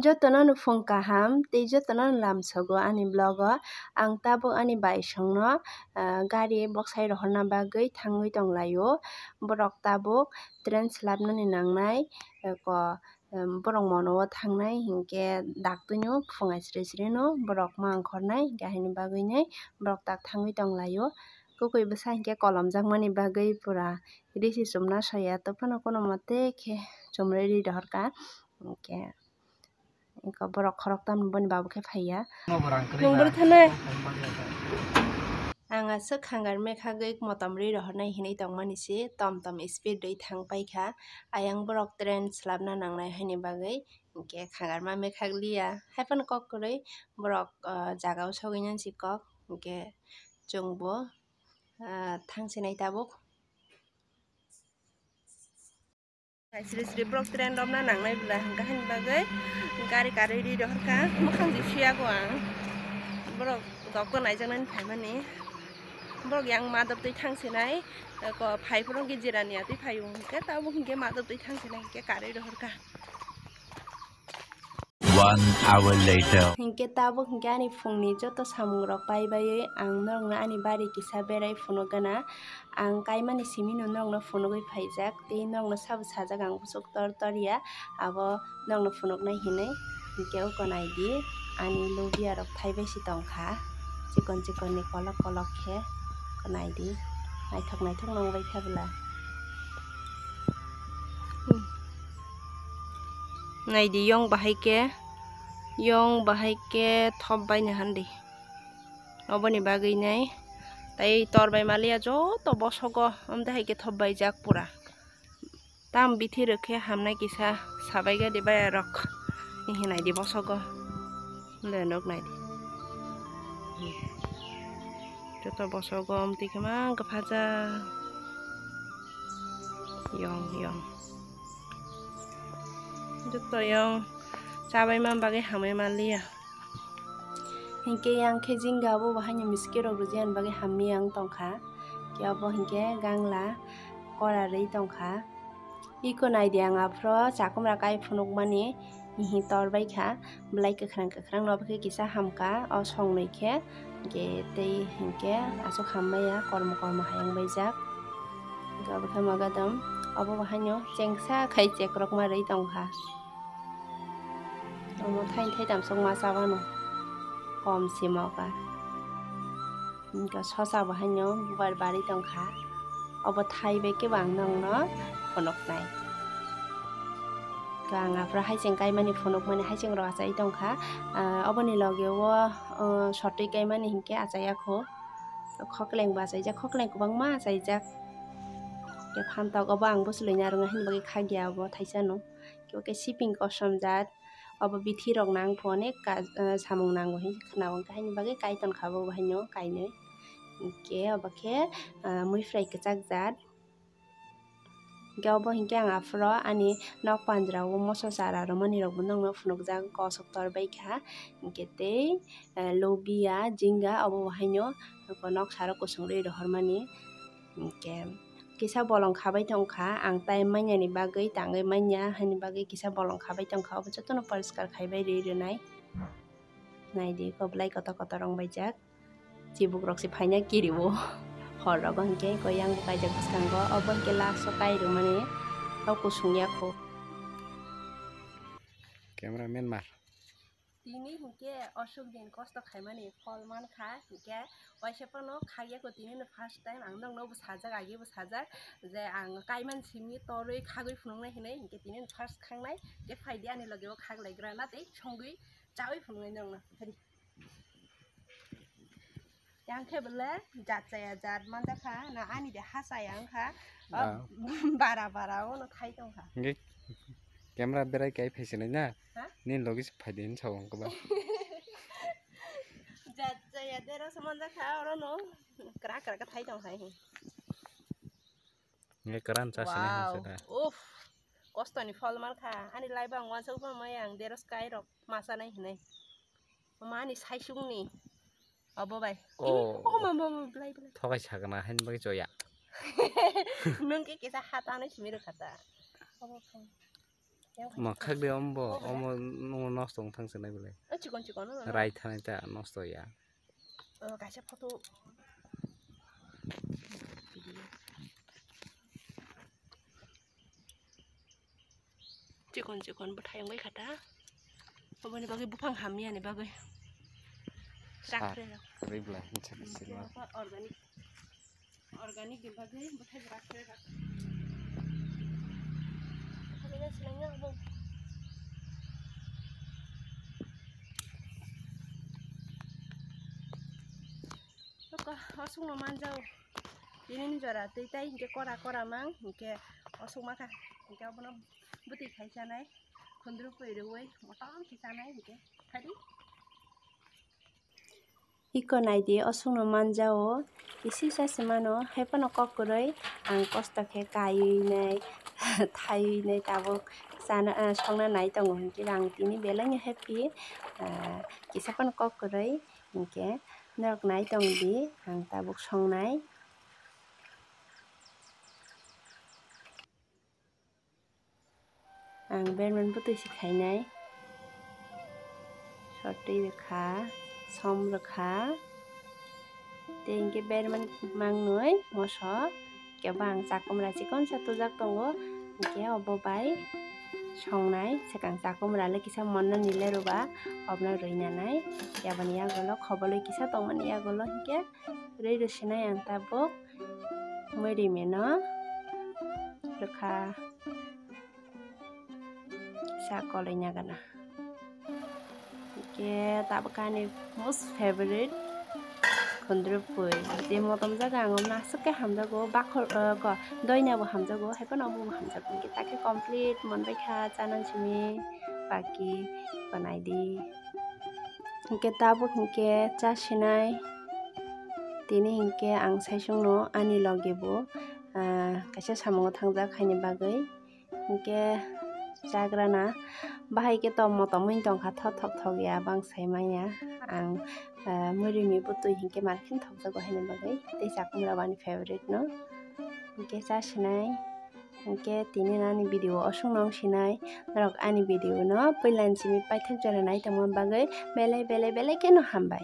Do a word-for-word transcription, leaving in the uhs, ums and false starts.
Jotono no phung kaham tei jotono no lamsogo ani vlog o. Ang tabuk ani bai songno, ah, gari boksai rohorna bagwi thangwi tonglaio. Borok tabuk train swlapnani nangnai, eko, em, borok mono o thangnai hinkhe daktwino phungai sri sri no borok ma ongkhornai, hinkhe haini bagwino borok tak thangwi tonglaio. Kwkwi bwsa hinkhe kolomjakmani bagwi pura risi chumna soya, tei phano kono mote khe chumrwi ri rohorkha. Hinkhe eko borok khoroktham boni babu khe phaiya. Nwng bwrwi thanai? Ang aswk hangar mekhagwi motom rwi rohornai hinwi tongmani se, tom tom speed rwi thang paikha. Ayang borok train swlapna nangnai haini bagwi, hinkhe hangar ma mekhak liya. Haiphano kok kwrwi borok, ah, jaga o sogwi nang si kok, hinkhe chwngbo, ah, thang sinai tabuk. Sri sri borok train romna nangnai bwla hwnkha haini bagwi gari karwi ri rohorkha, mwkhang di suyago ang. Borok doctor naijaknani phaimani. Borok yang madop twi thang sinai, eko phai phuru hwnkhe jirani atwi phaio hwnkhe tabuk hwnkhe madop twi thang sinai hwnkhe karwi rohorkha. One hour later. Hinkhe tabuk hinkhe ani phungni joto samungrok paibaiwi ang norokno ani bari kisa berai phunukgana. Ang kaimani simino norokno phunugwi phaijak, tei norokno sabo sajak ang bwswk tor tor ya, abo norokno phunuknai hinwi. Hinkhe oko naidi, ani lubiyarok thaibai se tongkha, chikon chikonni kolok kolok khe. Oko naidi, naithok naithok nangbai kha bwla. Hmm. Naidi, yong bahai khe, yong bahai khe thop baini handi. Oboni bagwi nai tei tor bai maliya joto bosogo, omtwi hai khe thop baijak pura. Tam bithi rwkhe hamnai kisa sabai gadi bayarok. Hinai di bosogo. Le nok nai di. Joto bosogo omtwi khe mang kwphaja. Yong, yong. Joto yong chabai man bagwi hamwi manliya. Hinkhe yang khe jingga abo bo haino miskirok rwjani bagwi hamya wng tongkha. Khe abo hinkhe gangla kora rwi tongkha. Iko naidi ang aphro chakumra kai phunukmani mihi tor baikha, belai kwkhwrang kwkhwrang no khe kisa hamkha o songnwi khe, hinkhe tei hinkhe aswk hammaya kormo kormo hayung baijak. Hinkhe abo khe magadam obo bo haino chengsa khai chekrokma rwi tongkha. Omo thaini thaitam sokma chabano kom simo ka. Hinkhe sosa bo haino bubar bari tongkha. Obo thai bai khe bo ang nokno phunuknai. Hinkhe ang aphro haicheng kaimani phunukmani haicheng rok achai tongkha. Ah, oboni loge o, ah, sotwi kaimani hinkhe achaiya kho. Khokleng bo achaijak, khokleng kwbangma achaijak. Hinkhe phantok obo ang bwchwlwi narwkna hini bagwi khakya obo thaisano. Hinkhe shipping kosom jat. Obo bithi rok nang pho onek ka-, ah, samung nango hinwi khwnao, hinkhe haini bagwi kaiton kha bo haino kainwi. Hinkhe obo khe, ah, muifrai kwchak jat. Hinkhe obo hinkhe ang aphro ani nok panjra o moso chara rwmani rok bo nokno phunukjak, kosok tor bai kha. Hinkhe tei, ah, lobia, jinga obo bo haino nok saro kusung rwi rohormani. Hinkhe kisa bolong khabai tongkha, ang time manyani bagwi tangwi manya haini bagwi kisa bolong khabai tongkha, obo jotono poriskar khaibai rwi rwnai. Naidi, eko belai kotor kotor rong baijak, chibuk rok se phaina kiriwo. Hor rogo hinkhe eko yang bo kaijak bwskango, obo hinkhe last o kai rwmani, o kusung yakho. Camera man mar. Tini hinkhe osuk din kosto khaimani phol mankha, hinkhe waisa phano khakya kho, tini no first time ang nokno bo sajak, age bo sajak je ang kaiman simi torwi khagwi phunuknai hinwi, hinkhe tini no first khangnai, hinkhe phaidi ani loge o khaglaigra na tei songwi chawi phunuknai nokno. Phadi. Yang khe bole jat chaya jat manjakha, na ani de ha chaya wngkha. Ah. Bara bara o no thai tongkha. Hinkhe camera berai kai phaisinai na? Ha? Nini logi se phaidi hinwi sao ang kwbang. Jat chaya dera se manjakha, oro no kra kra khe thai tongkha. Hinkhe kwran chasinai hinwi sa da. Uff, kostoni phol mankha. Ani life ang uansuk phano maya ang deros kai rok ma chanai hinwi. Mani saisukni. Obo bai. Oh. Oh, ma, ma, ma, belai, belai. Thokai sakna haini bagwi choya. Nwng khe kisa hatanai simi rwkha ta. Obo phai. Makhak de ombo, omo nungo nosto wng thang se nai belai. Chikon chikon no. Rai thani ta nosto ya. Oh, kaisa photo. Chikon chikon bwthai wngwi kha ta. Oboni bagwi buphang hamya ni bagwi. Sar, chakre rok. Ribla hinsa bisingo. Organic. Organic ni bagwi bwthai bwrak khe rok. Khamina sinangya obo. Toko osukno manjao. Tini ni jora twi tai hinkhe kora kora mang hinkhe osuk makha hinkhe obono bwtwi khai chanai khundru pui rwui motom khe chanai hinkhe thari. Iko naidi, osukno manjao, kisi sa se mano, hai phano kok kwrwi ang kosto khe kaiwi nai, thaiwi nai tabuk sana, ah, songna nai tongo, hinkhe ang tini belai no happy, ah, kisa phano kok kwrwi, hinkhe norok nai tong di, ang tabuk songnai. Ang berman bwtwi se khainai. Sotwi rwkha, som rwkha. Tei hinkhe berman mangnwi moso. Kebo ang chakumra chikonsa tujak tongo. Hinkhe obo bai songnai. Swkang chakumra le kisa monna nile rwba. Obno rwinanai. Keboni yagulo khobolwi kisa tongmani yagulo hinkhe. Rwi rwsinai ang tabuk. Mwrwimino rwkha sa koloi nagana. Hinkhe tabuk ani most favorite khundrupui. Je motom jaga ang omo aswk khe hamjago, bakhor, eh, ko, doina bo hamjago, hai phano omo bo hamjago. Hinkhe takhe complete monbaikha chanani simi, baki ko naidi. Hinkhe tabuk hinkhe chasinai. Tini hinkhe ang saichungno ani logi bo, ah, kaisa samungo thangjak haini bagwi. Hinkhe chagrana bahai khe tom motom wng tongkha, thok thok thok ya, bang sai manya. Ang, ah, mwrwimi bwtwi hinkhe markhe thokjago haini bagwi. Tei chakumra bo ani favorite no. Hinkhe chasinai. Hinkhe tini ani video o aswk no wng sinai. Norok ani video no puila ni simi paithak jora nai tongma bagwi belai belai belai kheno hambai.